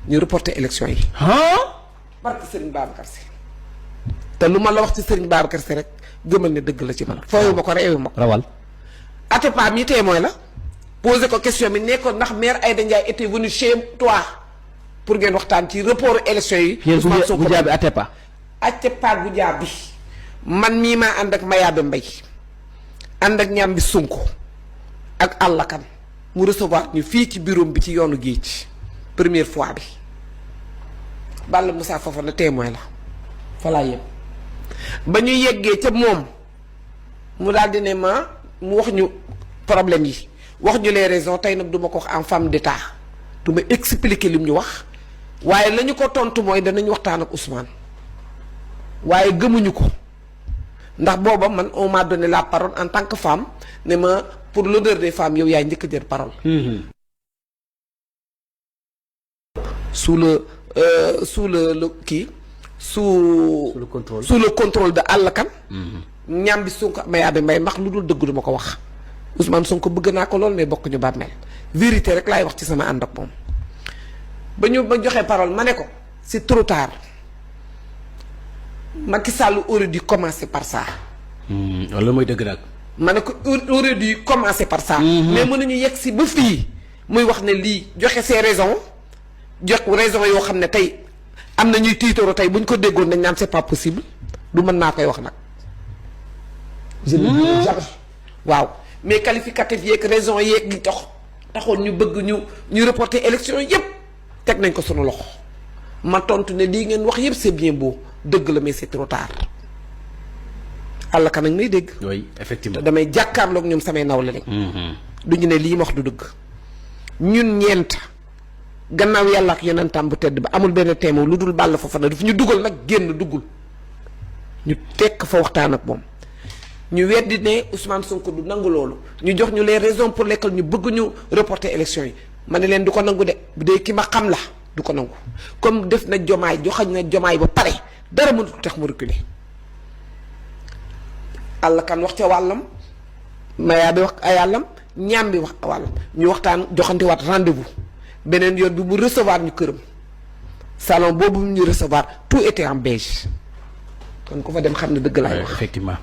ñu reporter élection yi. barke Serigne Babacar Sy te lu ma la wax ci Serigne Babacar Sy rek gëmal ne dëgg la ci man. fooyu ma ko reewu ma ko. rawal. Atepa mi témoin la posé ko question bi ne ko ndax maire Aïda Ndiaye était venu chez toi pour ngeen waxtaan ci report élection yi. Ousmane Sonko Goudiaby Atepa. Atepa Goudiaby man mii maa ànd ak Mayaabe Mbaye ànd ak ñaam bi Sonko ak àllakan mu recevoir ñu fii ci bureau bi ci yoonu géej première fois bi Balla Moussa Fofana témoin la fa laa yem ba ñu yeggee ca moom mu daal di ne ma mu wax ñu problème yi wax ñu les raisons tey nag du ma ko wax en femme d'état du ma expliquer lim ñu wax waaye la ñu ko tontu mooy danañ waxtaan ak Ousmane waaye gëmuñu ko ndax booba man on m'a donné la parole en tant que femme ne ma pour l'honneur des femmes yow yaay njëkk a jël parole. sous le kii sous le contrôle de àllakan ñaam bi Sonko Mayaabe Mbaye ndax lu dul dëgg du ma ko wax Ousmane Sonko bëgg naa ko lool mais bokk ñu bàmmeel vérité rek laay wax ci sama ànd ak moom ba ñu ba joxee parole ma ne ko c'est trop tard Macky Sall aurait dû commencer par ça. loolu mooy dëgg nag. ma ne ko aurait dû commencer par ça. mais mënuñu yegg si ba fii muy wax ne lii joxe ses raisons jox raisons yoo xam ne tey am na ñuy tiitoro tey bu ñu ko déggoon dañ naan c'est pas possible du mën naa koy wax nag. je ne dis jamais waaw mais qualificatif yeeg raison yeeg li taxoon ñu bëgg ñu reporter élection yépp teg nañ ko sunu loxo ma tontu ne lii ngeen wax yépp c'est bien beau dëgg la mais c'est trop tard àll kan nag may dégg. oui effectivement te damay jàkkaarloog ñoom samay nawle lañ. du ñu ne lii ma wax du dëgg ñun ñeent gannaaw yàlla ak yonentam bu tedd ba amul benn teemo lu dul Balla Fofana daf ñu dugal nag génn duggul ñu tekk fa waxtaan ak moom. ñu weddi ne Ousmane Sonko du nangu loolu ñu jox ñu les raisons pour lesquelles ñu bëgg ñu reporter élection yi ma ne leen du ko nangu de bu dee ki ma xam la du ko nangu comme def na jomaay joxañ na jomaay ba pare dara mënut tax mu reculer àll kan wax ca wàllam Mayaabe wax ay wàllam ñaam bi wax wàllam ñu waxtaan joxante waat rendez-vous beneen yoon bi mu recevoir ñu këram salon boobu mu ñu recevoir tout était en beige kon ku fa dem xam ne dëgg laay wax effectivement.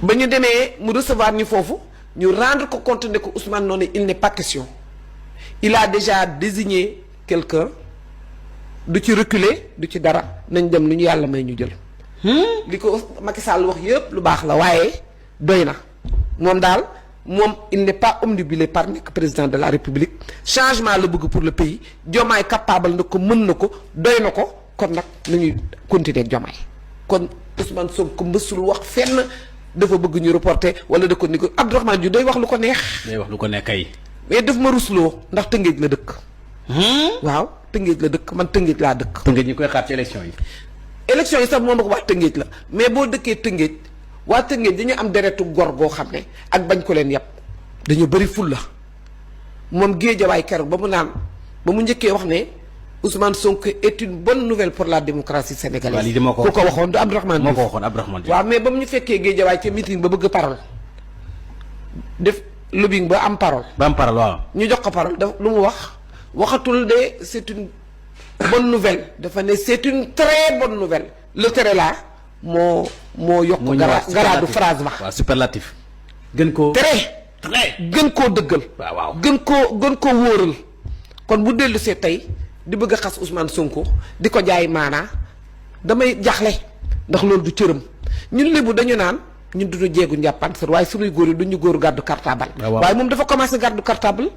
ba ñu demee mu recevoir ñu foofu ñu rendre ko compte ne ko Ousmane noonu il n'est pas question il a déjà désigné quelqu'un du ci reculer du ci dara nañ dem lu ñu yàlla may ñu jël. li ko Macky Sall wax yëpp lu baax la waaye doy na moom daal moom il n'est pas omnibulé par nekk président de la République changement la bëgg pour le pays Diomaye capable na ko mën na ko doy na ko kon nag nañuy continuer ak Diomaye kon Ousmane Sonko mësul wax fenn. dafa bëgg ñu reporter wala da ko ni ko Abdourahmane Diouf day wax lu ko neex. day wax lu ko neex kay. mais daf ma rusloo ndax Tëngéej la dëkk. waaw Tëngéej la dëkk man Tëngéej laa dëkk. Tëngéej ñu koy xaar ci élection yi. élection yi sax moom ak waa Tëngéej la mais boo dëkkee Tëngéej waa Tëngéej dañu am deretu gor goo xam ne ak bañ ko leen yàpp dañu bëri ful la moom Géejawaay keroog ba mu naan ba mu njëkkee wax ne Ousmane Sonko est une bonne nouvelle pour la démocratie sénégalaise. waaw lii de moo ko waxoon du Abdourahmane Diouf moo ko waxoon Abdourahmane Diouf. waaw mais ba mu ñu fekkee Géejawaay ca meeting ba bëgg parole def lobbying ba am parole. ba am parole waaw. ñu jox ko parole daf lu mu wax waxatul de c'est une bonne nouvelle dafa ne c'est une très bonne nouvelle le tere là moo yokk garaadu phrase ba. waaw superlatif. gën koo gën koo dëggal. waaw gën koo wóoral kon bu dellu see tey. di bëgg a xas Ousmane Sonko di ko jaay maanaa damay jaxle ndax loolu du cëram ñun lébu dañu naan ñun duñu jeegu njàppaan sër waaye suñuy góor yi duñu góoru gàddu cartable waaye moom dafa commencé gàddu cartable